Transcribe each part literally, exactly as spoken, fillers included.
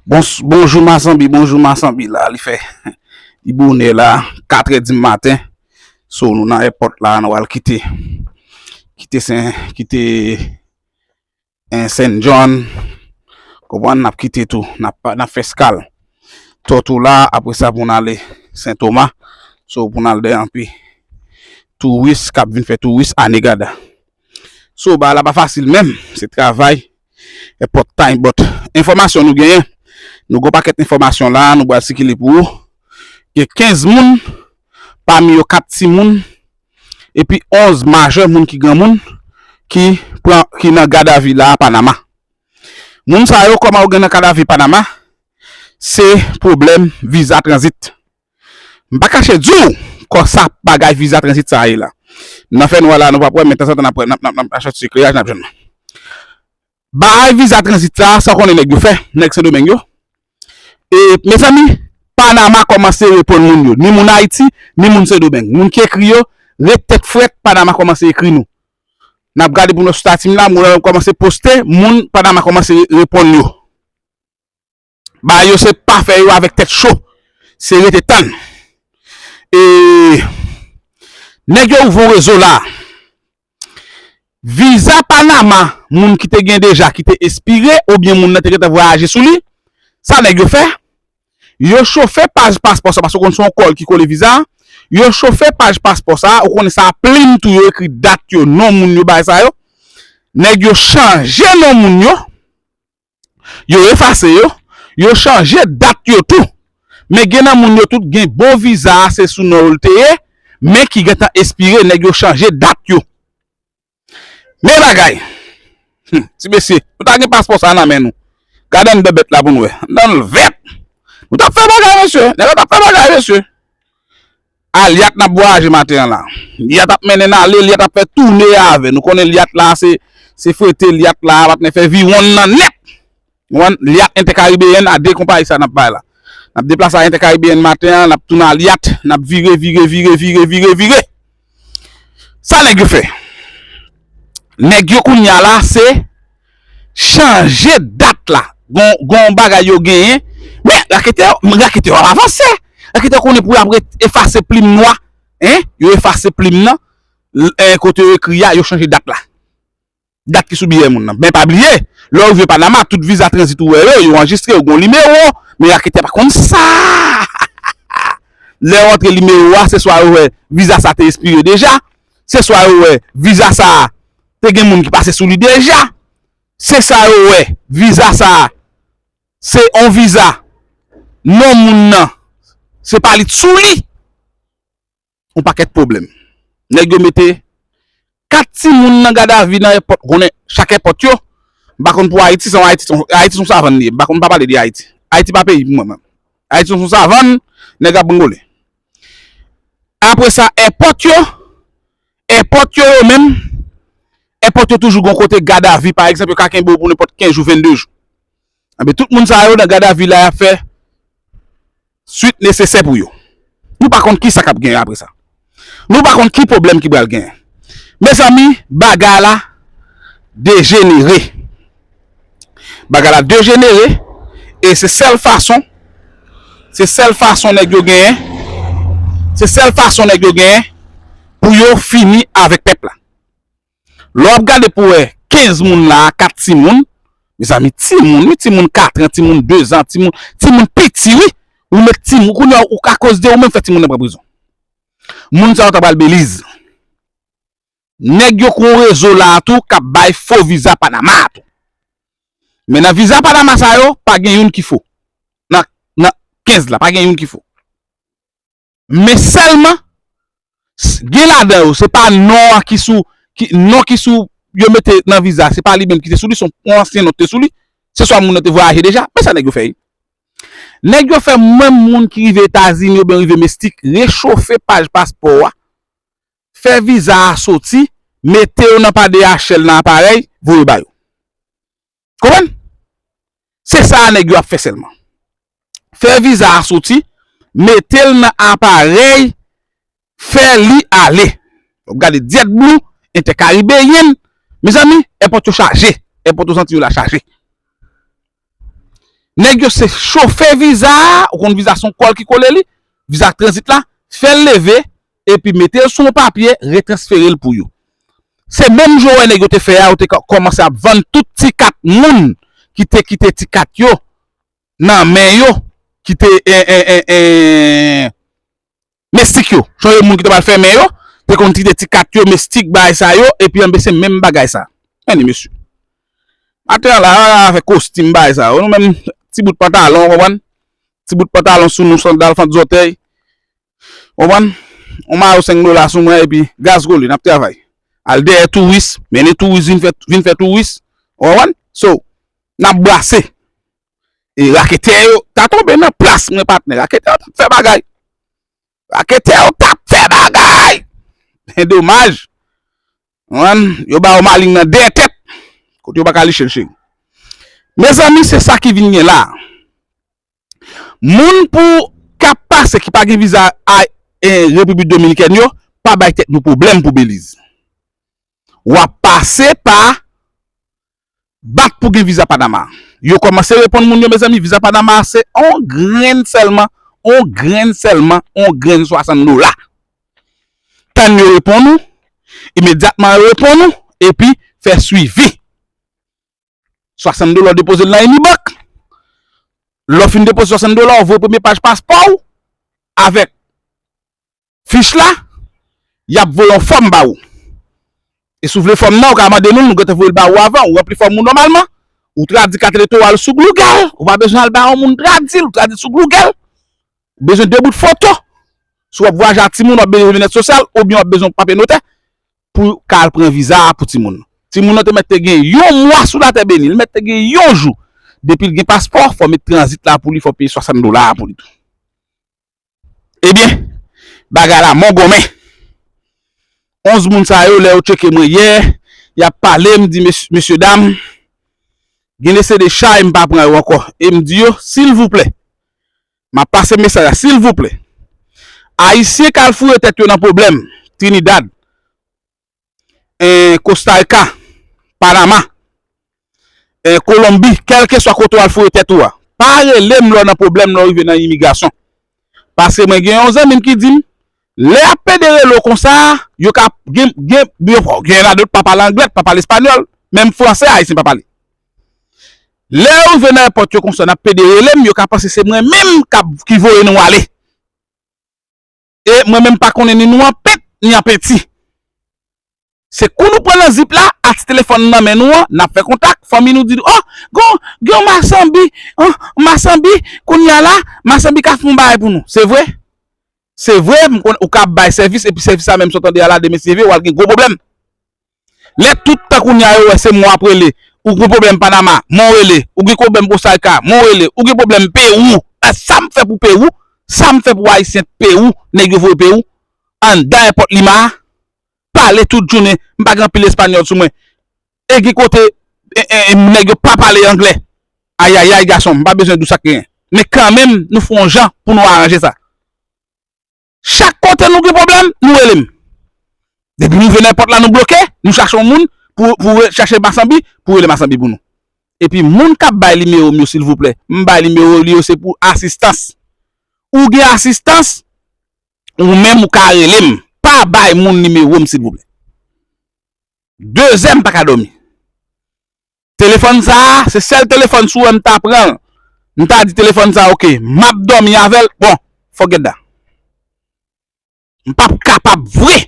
Bons-, bonjou Mazanbi, bonjou Mazanbi la, li fè, li bonè la, katrè di maten. So, nou nan èpòt la, nou al kite, kite Sen, kite, en, Sen John. Konprann, n ap kite tou, n ap, n ap fè eskal Tòtola, apre sa pou n ale Sen Toma. So, pou n al dèyè anpi touris k ap vin fè touris ane Gada. So, bagay la pa fasil menm, se travay, èpòt time, but enfòmasyon nou genyen, nou gon pakèt enfòmasyon la, nou pral sikile pou ou. Gen kenz moun, pami yo kat timoun, epi onz majè moun ki granmoun, ki pran, ki nan gadavi la a Panama. Moun sa yo, kòman yo gen nan gadavi Panama, se pwoblèm viza tranzit. M pa kache di w kòsa bagay viza tranzit sa a ye la. Nan fènwa la, nou p ap wè, men tanzantan n ap wè, n ap, n ap, n ap achte ti ekleraj, n ap jwenn. Bagay viza tranzit sa a, sa w konnen nèg yo fè, nèg Sendomeng yo. E, mezanmi, Panama kòmanse reponn moun yo, ni moun Ayiti, ni moun Sendomeng. Moun ki ekri yo, ret tèt frèt, Panama kòmanse ekri nou. N ap gade pou nou sou stati m la, moun yo kòmanse poste, moun Panama kòmanse reponn yo. Bagay yo se pa fè yo avèk tèt cho. Se rete tann. E nèg yo ouvri yon rezo la. Viza Panama, moun ki te gen deja, ki te espire, oubyen moun nan te gentan vwayaje sou li, sa nèg yo fè? Yo chofe paj paspò sa, paske w konn se yon kòl ki kole viza. Yo chofe paj paspò sa, ou konnen sa plim tou, yo ekri dat yo, non moun yo, bagay sa yo. Nèg yo chanje non moun yo. Yo efase yo, yo chanje dat yo tou. Men gen nan moun yo tout gen bon viza a, se sou non yo l te ye, men ki gentan espire, nèg yo chanje dat yo. Men bagay. Hmm, ti mesye, nou ta gen paspò sa nan men nou. Gade anndan bèt la pou n wè. Anndan l vèt. Nou t ap fè bagay, mesye. Nèg yo t ap fè bagay, mesye. A Lyat n ap vwayaje maten an la. Lyat ap mennen n ale, Lyat ap fè toune avè. Nou konnen Lyat la, se, se frete Lyat la, patnè, fè viwonn nan nèt. Ou konprann? Lyat Entèkaribeyèn a de konpayi sa n ap bay la. N ap deplase a Entèkaribeyèn maten an, n ap tounen a Lyat, n ap vire, vire, vire, vire, vire, vire. Sa nèg yo fè? Nèg yo kounye a la, se chanje dat la. Gon, gon bagay yo genyen. Men, raketè, raketè yo ap avanse. Raketè yo konnen pou y ap ret-, efase plim nwa. Hein? Yo efase plim nan. L-, eh, kote yo ekri a, yo chanje dat la. Dat ki sou biyè moun nan. Men pa bliye, lè w rive Panama, tout viza tranzit ou wè yo, yo anrejistre, yo gon nimewo, men raketè pa konn sa. Lè w antre nimewo a, se swa yo wè viza sa te espire deja, se swa yo wè viza sa te gen moun ki pase sou li deja, se sa yo wè viza sa se on viza non moun nan, se pa li t sou li. Yon pakèt pwoblèm. Nèg yo mete kat timoun nan gadavi nan èpòt, konnen chak èpòt yo. M pa konn pou Ayiti, se yon Ayiti, se yon, Ayiti se yon savann li ye. M pa konn, m pa pale de Ayiti. Ayiti pa peyi pou mwen, menm. Ayiti se yon savann, nèg ap brangole. Apre sa, èpòt yo, èpòt yo, yo menm, èpòt yo toujou gon kote gadavi, pa egzanp, yo ka kenbe w pou nenpòt kenz jou, vennde jou. Anben, tout moun sa yo nan gadavi la, y ap fè swit nesesè pou yo. Nou pa konn ki sa k ap genyen apre sa. Nou pa konn ki pwoblèm ki pral genyen. Mezanmi, bagay la dejenere. Bagay la dejenere, e se sèl fason, se sèl fason nèg yo genyen, se sèl fason nèg yo genyen pou yo fini avèk pèp la. Lè w ap gade pou wè kenz moun la a, kat timoun, mezanmi, timoun, wi, timoun katran, timoun dezan, timoun, timoun piti, wi. Ou met timoun, kounye a, ou, akoz de ou menm fè timoun nan pran prizon. Moun sa yo ta pral Beliz. Nèg yo gon rezo la a tou k ap bay fo viza Panama a tou. Men nan viza Panama sa yo, pa gen youn ki fo. Nan, nan kenz la, pa gen youn ki fo. Men sèlman, s-, gen ladan yo, se pa non an ki sou, ki, non ki sou, yo mete nan viza, se pa li menm ki te sou li, se yon ansyen non ki te sou li, se swa moun nan te vwayaje deja, men sa nèg yo fè, wi. Nèg yo fè menm moun ki rive Etazini oubyen rive Meksik, rechofe paj paspò a, fè viza a soti, mete yo nan pa D H L nan aparèy, voye ba yo. Konprann? Se sa a nèg yo ap fè sèlman. Fè viza a soti, mete l nan aparèy, fè li ale. W ap gade JetBlue, Entèkaribeyèn. Mezanmi, èpòt yo chaje. Èpòt Zanti yo la chaje. Nèg yo se chofè viza a, ou konn viza se yon kòl ki kole li, viza tranzit la, fè l leve, epi mete l sou yon papye, retransfere l pou yo. Se menm jan w wè nèg yo te fè a, yo te ka- kòmanse ap vann tout ti kat moun ki te kite ti kat yo nan men yo, ki te, en, en, en, en, mestik yo. Sonje moun ki te pral fèmen yo, te konn kite ti kat yo, mestik, bagay sa yo, epi anben se menm bagay sa. Men mesye. Maten an la, avèk kostim bagay sa yo. Nou menm, ti bout pantalon, w konprann? Ti bout pantalon sou nou, sandal, fant zòtèy. W konprann? On mayo senk dola sou mwen, epi gaz kole, n ap travay. Al dèyè touris, mennen touris vin fè, vin fè touris. W konprann? So, n ap brase. E raketè yo ta tonbe nan plas mwen, patnè. Raketè yo t ap fè bagay. Raketè yo t ap fè bagay. Men domaj. Konprann? Yo ba yo malin nan dèyè tèt. Kote yo pa ka liche l, cheri. Mezanmi, se sa ki vin gen la. Moun pou k ap pase ki pa gen viza a, e, Repiblik Dominikèn yo, pa bay tèt nou pwoblèm pou Beliz. W ap pase pa bat pou gen viza Panama. Yo kòmanse reponn moun yo, mezanmi, viza Panama se on grenn sèlman, on grenn sèlman, on grenn swasant dola. Tann yo reponn ou, imedyatman yo reponn ou, epi fè swivi. Swasant dola w depoze l nan Unibank. Lè w fin depoze swasant dola, w voye premye paj paspò w avèk fich la, y ap voye yon fòm ba ou. E si w vle fòm nan, ou ka mande nou, nou gentan voye l ba ou avan, ou ranpli fòm ou nòmalman, ou tradui kat elektoral sou Google, ou pa bezwen al ba yon moun tradui l, ou tradui l sou Google, ou bezwen de bout foto. Si w ap vwayaje ak timoun, w ap bezwen linèt sosyal, oubyen w ap bezwen papye notè pou w ka al pran viza a pou timoun nan. Timoun nan te mèt te gen yon mwa sou latè beni, li mèt te gen yon jou. Depi l gen paspò, fò w met tranzit la pou li, fò w peye swasant dola a pou li tou. Ebyen, bagay la mongonmen. Onz moun sa yo, lè yo tcheke mwen yè, y ap pale, m di, "Mes-, mesye dam, gen de se de chay m pa pran yo ankò." E m di yo, "Silvouplè, m ap pase mesaj la, silvouplè. Ayisyen k al foure tèt yo nan pwoblèm, Trinidad, en, Costa Rica, Panama, en, Kolonbi, kèlkeswa kote w al foure tèt ou a. Pa rele m lè w nan pwoblèm, lè w rive nan imigrasyon." Paske mwen gen yon zanmi m ki di m, lè y ap pede rele w konsa, yo ka gen, gen, yo, gen ladan yo pa pale anglè, pa pale espanyòl, menm fransè, ayisyen pa pale. Lè yo rive nan èpòt yo konsa, n ap pede rele m, yo ka panse se mwen menm k ap, ki voye nou ale. E mwen menm pa konnen ni nou an pent, ni an penti. Se kou nou pran nan zip la, ak ti telefòn nan men nou an, n ap fè kontak, fanmi nou di, "Oh, gon, gen yon masanbi, oh, masanbi, kounye a la, masanbi ka fè yon bagay pou nou." Se vre? Se vre, m konn, ou ka bay sèvis, epi sèvis la menm sa w tande a la, demen si Dye vle, w al gen gwo pwoblèm. Lè tout tan kounye a yo wè se mwen w ap rele, ou gen pwoblèm Panama, mwen w rele, ou gen pwoblèm Costa Rica, mwen w rele, ou gen pwoblèm Pewou, e sa m fè pou Pewou, sa m fè pou Ayisyen Pewou, nèg yo voye Pewou, anndan èpòt Lima a, pale tout jounen, m pa gen anpil espanyòl sou mwen, e gen kote, e, e, e, nèg yo pa pale anglè, ayayay gason m, m pa bezwen di w sa k genyen, men kanmenm, nou fè yon jan pou nou aranje sa. Chak kote nou gen pwoblèm, nou rele m. Depi m rive nan èpòt la, nou bloke, nou chache yon moun pou, pou re-, chache masanbi, pou rele masanbi pou nou. Epi moun k ap bay nimewo m yo, silvouplè, m bay nimewo li yo, se pou asistans. Ou gen asistans, ou menm ou ka rele m. Pa bay moun nimewo m, silvouplè. De zè m pa ka dòmi. Telefòn sa a, se sèl telefòn si w wè m ta pran l. M ta di telefòn sa a, oke, m ap dòmi avè l. Bon, forget that. M p ap kapab vre.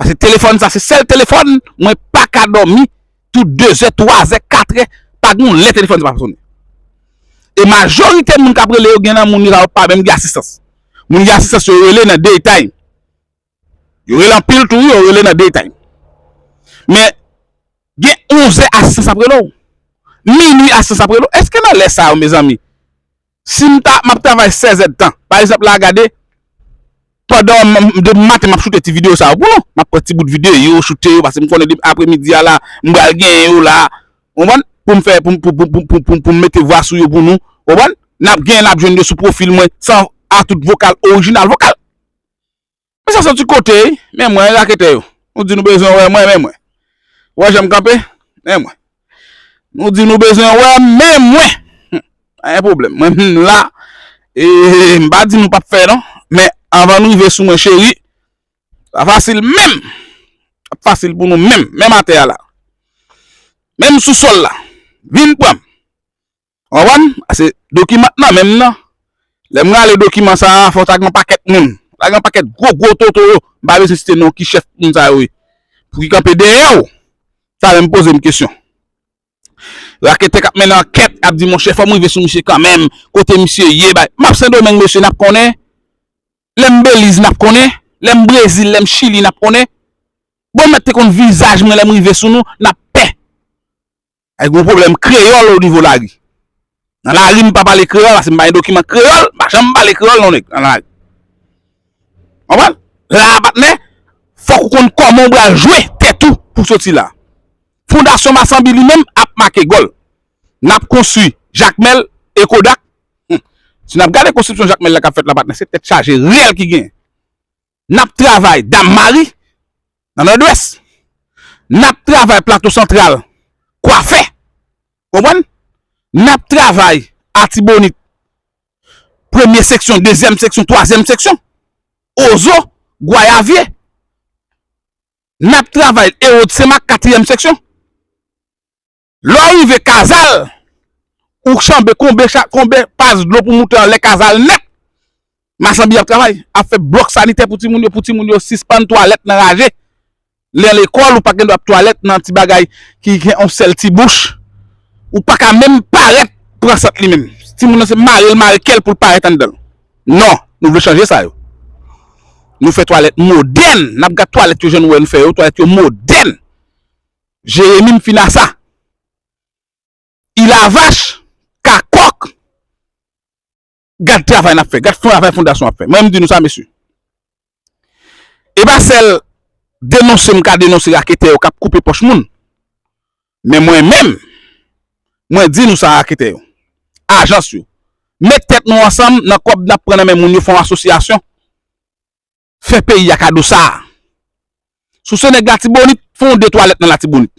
Paske telefòn sa, se sèl telefòn mwen pa ka dòmi. Tout de zè, twa zè, kat è, pa gen yon lè telefòn sa pa sonnen. E majorite moun k ap rele yo, gen nan moun yo pa menm gen asistans. Moun gen asistans yo rele nan daytime. Yo rele anpil tou, yo rele nan daytime. Men, gen onz è asistans ap rele w. Minui asistans ap rele w. Èske nan lè sa yo, mezanmi, si m ta, m ap travay sèz èdtan, pa egzanp la, gade, pandan m, m, depi maten m ap choute ti videyo sa yo pou nou. M ap pran ti bout videyo, choute yo, paske m konnen depi apremidi a la, m pral genyen yo la. Ou konprann? Pou m fè, pou m, pou, pou, pou, pou, pou, pou m mete vwa sou yo pou nou. Ou konprann? N ap genyen, n ap jwenn yo sou pwofil mwen, san a tout vokal, orijinal vokal. Men sa soti kote, wi. Men mwen, raketè yo. Nou di nou bezwen wè mwen, men mwen. Ou wè jan m kanpe? Men mwen. Nou di nou bezwen wè m, men mwen. Hum. pwoblèm. Mwen menm la, e, m pa di nou p ap fè non, men anvan nou rive sou mwen cheri, pa fasil menm. Pa fasil pou nou menm, menm atè a la. Menm sou sòl la. Vin pran m. Ou konprann? Se dokiman nan menm nan. Lè m rale dokiman sa a, fò ta gen yon pakèt moun. Ta gen yon pakèt gwo, gwo toto yo. M pa bezwen site non ki chèf moun sa yo ye. Pou ki kanpe dèyè w. Sa menm poze m kesyon. Raketè k ap mennen ankèt, ap di, monchè, fò m rive sou misye kanmenm. Kote misye ye, bay. M ap Sendomeng, mesye, n ap konnen. Lè m Beliz, n ap konnen. Lè m Brezil, lè m Chili, n ap konnen. Bon, mèt te konn vizaj mwen lè m rive sou nou, n ap pè. Ay, gon pwoblèm kreyòl o nivo lari. Nan lari, m pa pale kreyòl, paske m pa gen dokiman kreyòl, m pa janm pale kreyòl non nèg, nan lari. Konprann? La, patnè, fòk ou konn kòman w pral jwe tèt ou pou soti la. Fondasyon Masanbi li menm ap make gòl. N ap konstwi Jakmèl e Kodak. Hmm. Si n ap gade konstriksyon Jakmèl la k ap fèt la, patnè, se tèt chaje rèl ki genyen. N ap travay Dam Mari nan Nòdwès. N ap travay Plato Santral, Kwafè. Konprann? N ap travay Atibonit, premye seksyon, dezyèm seksyon, twazyèm seksyon. Ozo, Gwayavye. N ap travay Ewòd Senmak, katriyèm seksyon. Lè w rive Kazal, ou chanbe konbe cha-, konbe paz dlo pou moute anlè Kazal nèt. Masanbi ap travay, ap fè blòk sanitè pou timoun yo, pou timoun yo sispann twalèt nan raje. Lè lekòl, ou pa gen dwa ap twalèt nan ti bagay ki gen yon sèl ti bouch. Ou pa ka menm parèt pran sant li menm. Timoun nan se mare l mare kè l pou l parèt anndan l. Non, nou vle chanje sa yo. Nou fè twalèt modèn, n ap gad twalèt yo jan nou wè nou fè yo, twalèt yo modèn. Jeremi m fin a sa. Ilavach, Kakòk, gad travay n ap fè, gad travay fondasyon ap fè. Mwen, m di nou sa, mesye. E pa sèl denonse m ka denonse raketè yo k ap koupe pòch moun. Men mwen menm, mwen di nou sa, raketè yo, ajans yo, met tèt nou ansanm nan kòb n ap pran nan men moun yo, fè yon asosyasyon. Fè peyi a kado sa a. Si w se nèg Latibonit, fè yon de twalèt nan Latibonit.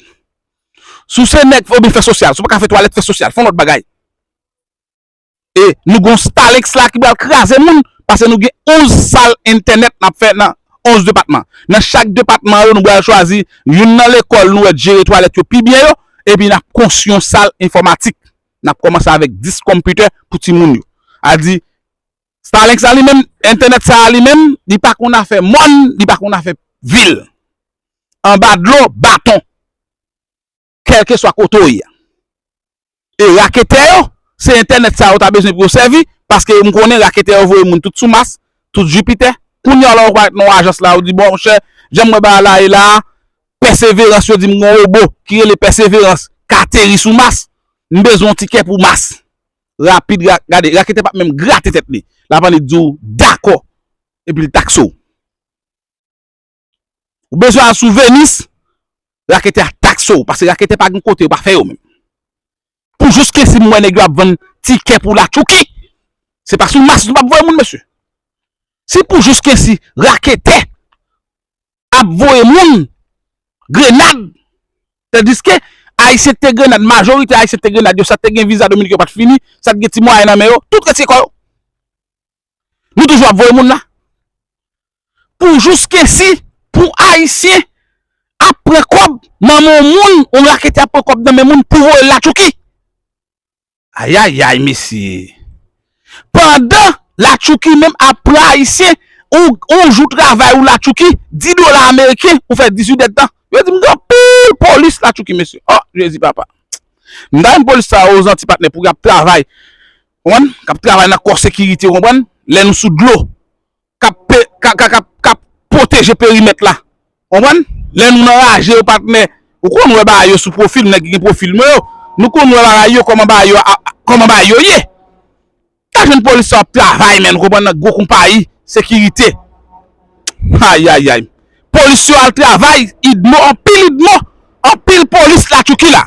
Si w se nèg, oubyen fè sosyal. Si w pa ka fè twalèt, fè sosyal. Fè yon lòt bagay. E nou gen yon Starlink la ki pral kraze moun, paske nou gen onz sal entènèt n ap fè nan onz depatman. Nan chak depatman yo, nou pral chwazi youn nan lekòl nou wè jere twalèt yo pi byen yo, epi n ap konstwi yon sal enfòmatik. N ap kòmanse avèk dis konpitè pou timoun yo. A di, Starlink sa li menm, entènèt sa a li menm, li pa konn afè mòn, li pa konn afè vil. Anba dlo, baton. Kèlkeswa kote w ye. E raketè yo, se entènèt sa a yo ta bezwen pou yo sèvi, paske m konnen raketè yo voye moun tout sou Mas, tout Jipitè. Kounye a la, ou parèt nan yon ajans la, ou di, bon, monchè, jan m wè bagay la ye la a, Pèseverans, yo di m gen yon wobo ki rele Pèseverans, k ateri sou Mas, m bezwen yon tikè pou Mas. Rapid, ra-, gade, raketè p ap menm grate tèt li. L ap annik di w dakò, epi l takse w. Ou bezwen al sou Venis, raketè a takse w, paske raketè pa gen kote yo pa fè yo menm. Pou jis ke si m wè nèg yo ap vann tikè pou Latchouki, se pa sou Mas nou p ap voye moun, mesye. Si pou jis ke si raketè ap voye moun, grenad, tandiske Ayisyen k te grenad, majorite Ayisyen k te grenad yo, sa t te gen viza Dominik yo pa t fini, sa t gen ti mwayen nan men yo, tout retire kò yo. Nou toujou ap voye moun la. Pou jis ke si, pou Ayisyen ap pran kòb nan men yon moun, yon raketè ap pran kòb nan men moun pou voye l Latchouki. Ayayay, mesye. Pandan Latchouki menm ap pran Ayisyen, ou, ou jou travay ou Latchouki, dis dola ameriken, ou fè dizuit èdtan. Yo di m gen anpil polis Latchouki, mesye. O, Jezi papa. M ta renmen polis sa yo, Zanti patnè, pou y ap travay. Konprann? K ap travay nan kò sekirite, konprann? Lè nou sou dlo. K ap pe-, k ap, k ap, k ap, k ap pwoteje perimèt la. Konprann? Lè nou nan raje yo, patnè, ou konn wè bagay yo sou pwofil, nèg ki gen pwofil mwen yo. Nou konn wè bagay yo, kòman bagay yo, a, a, kòman bagay yo ye. Ka jwenn polis sa ap travay, men, nou konprann, nan gwo konpayi sekirite. Ayayay. Polis yo al travay, idmo, anpil idmo, anpil polis Latchouki la.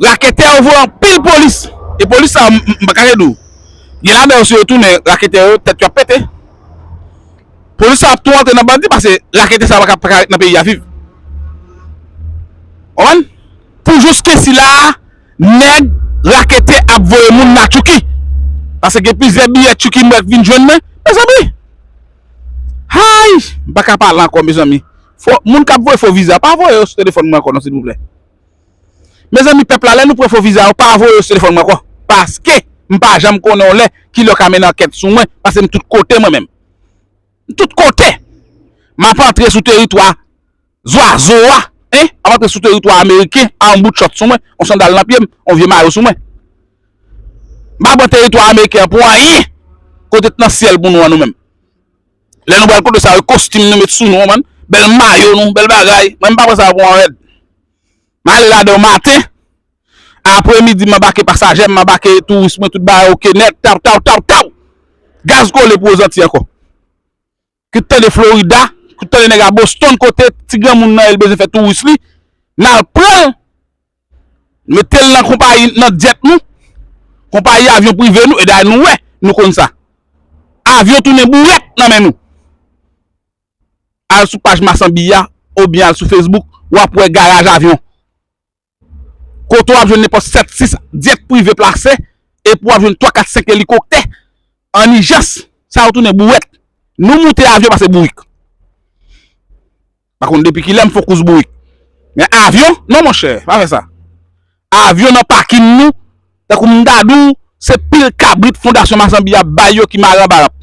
Raketè yo voye anpil polis. E polis sa, m, m, m pa ka di w. Gen ladan yo, si yo tounen, raketè yo, tèt yo ap pete. Polis sa ap tou antre nan bandi, paske raketè sa pa ka, pa ka ret nan peyi a viv. Konprann? Pou jis ke sila, nèg Raketè ap voye moun nan Tchouki. Paske gen plizyè biyè Tchouki m wè k vin jwenn mwen. Mezanmi! Hay! M pa ka pale ankò, mezanmi. Fo, moun k ap voye fo viza, pa voye yo sou telefòn mwen ankò non, silvouplè. Mezanmi, pèp la, lè nou pran fo viza yo, pa voye yo sou telefòn mwen ankò. Paske m pa janm konnen yon lè kilè yo ka mennen ankèt sou mwen, paske m tout kote mwen menm. M tout kote. M ap antre sou teritwa zwazo a, en, ap antre sou teritwa ameriken a yon bout chòt sou mwen, yon sandal nan pye m, yon vye mayo sou mwen. M pa pran teritwa ameriken an pou anyen, kote t nan syèl pou nou an nou menm. Lè nou pral kote sa yo, kostim nou met sou nou an, man, bèl mayo nou, bèl bagay, mwen m pa pran sa yo pou anyen. M ale ladan yo maten, apremidi m anbake pasaje, m anbake touris mwen, tout bagay oke nèt, taw, taw, taw, taw. Gaz kole pou Ozanti ankò. Kit tande Florida, kit tande nèg a Boston, kote ti granmoun nan, el bezwen fè touris li, n al pran l, mete l nan konpayi, nan jet nou, konpayi avyon prive nou, e dayè nou wè, nou konn sa. Avyon tounen bourèt nan men nou. Al sou paj Masanbi a, oubyen al sou Facebook, w ap wè garaj avyon. Kote w ap jwenn nenpòt sèt, sis jet prive plase, epi w ap jwenn twa, kat, senk elikoptè an ijans. Sa yo tounen bourèt. Nou moute avyon pase bourik. Pa konn depi kilè m fokous bourik. Men avyon, non monchè, pa fè sa. Avyon nan pakin nou, tankou m ta di w, se pil kabrit Fondasyon Masanbi ap bay yo ki mare anba ranp.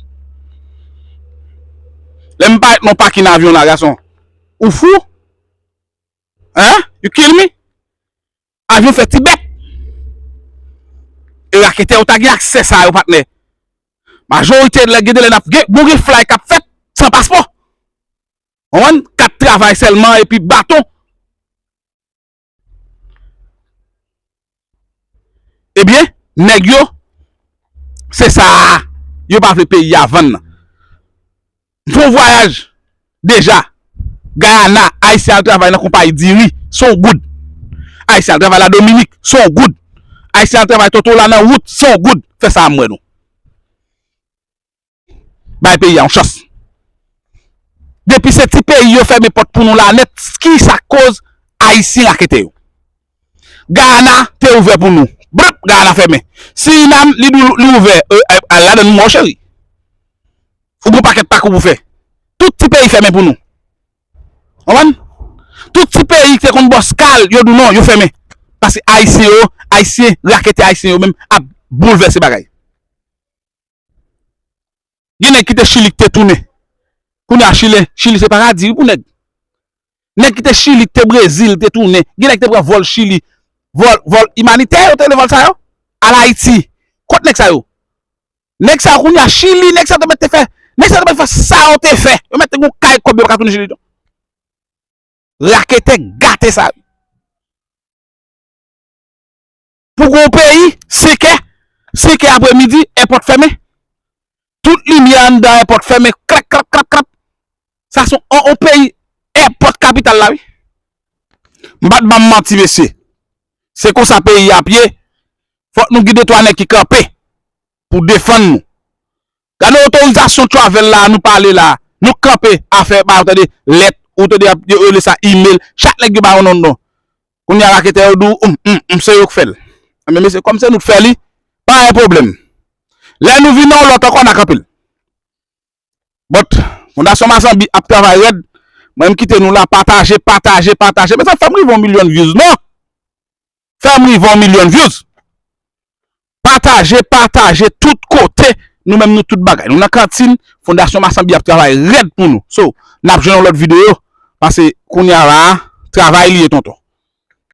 Lè m parèt nan pakin avyon la, gason, ou fou? Hein? You kill me? Avyon fè ti bèt. E raketè yo ta gen aksè sa yo, patnè. Majorite lè gen de lè n ap gen, bon gen fly k ap fèt san paspò. Konprann? Kat travay sèlman epi baton. Ebyen, nèg yo, se sa a, yo pa vle peyi a vann nan. M fè yon vwayaj deja Gayana, Ayisyen al travay nan konpayi diri, se yon goud. Ayisyen al travay Ladominik, se yon goud. Ayisyen al travay Totola nan wout, se yon goud. Fè sa a m wè nou. Bay peyi a yon chans. Depi se ti peyi yo fèmen pòt pou nou la nèt, kisa k koz Ayisyen rakete yo? Gayana te ouvè pou nou. Brap, Gayana fèmen. Sirinam, li di w li ouvè, e, e, al ladan l, monchè. Ou gon pakèt pakou pou fè. Tout ti peyi fèmen pou nou. Konprann? Tout ti peyi ki te konn bòs kal, yo di w non, yo fèmen. Paske Ayisyen yo, Ayisyen, raketè Ayisyen yo menm ap boulvèse bagay. Gen nèg ki te Chili ki te tounen. Kounye a Chili, Chili se paradi wi pou nèg. Nèg ki te Chili, ki te Brezil, te tounen. Gen nèg ki te pran vòl Chili. Vòl, vòl imanitè, yo te rele vòl sa yo? Al Ayiti. Kot nèg sa yo? Nèg sa yo kounye a Chili, nèg sa yo te mèt te fè. Nèg sa yo te mèt fè sa yo te fè. Yo mèt te gon kay kòb yo pa ka tounen Chili non. Raketè gate sa yo. Pou gon peyi, senk è, senk è apremidi, èpòt fèmen. Tout limyè anndan èpòt fèmen, klak, klak, klak, klak. Sa se on, on peyi, èpòt kapital la, wi. M pa t banm manti, mesye. Se konsa peyi a ap ye. Fòk nou gen de twa nèg ki kanpe pou defann nou. Gade otorizasyon travel la, nou pale la. Nou kanpe afè, ba, ou tande, lèt, ou tande, yo rele sa email. Chak nèg yo ba yon non, non. Kounye a raketè yo di w, m, m, m, se yo k fè l. Enben, mesye, kòm se nou k fè li, pa gen pwoblèm. Lè nou vin nan yon lòt ankò, n a kanpe l. But, Fondasyon Masanbi ap travay rèd. Mwen, m kite nou la, pataje, pataje, pataje. Mezanmi, fè m rive yon milyon views, non! Fè m rive yon milyon views. Pataje, pataje, tout kote. Nou menm, nou tout bagay. Nou nan kantin, Fondasyon Masanbi ap travay rèd pou nou. So, n ap jwenn yon lòt videyo. Pase, kounye a la, travay li ye, tonton.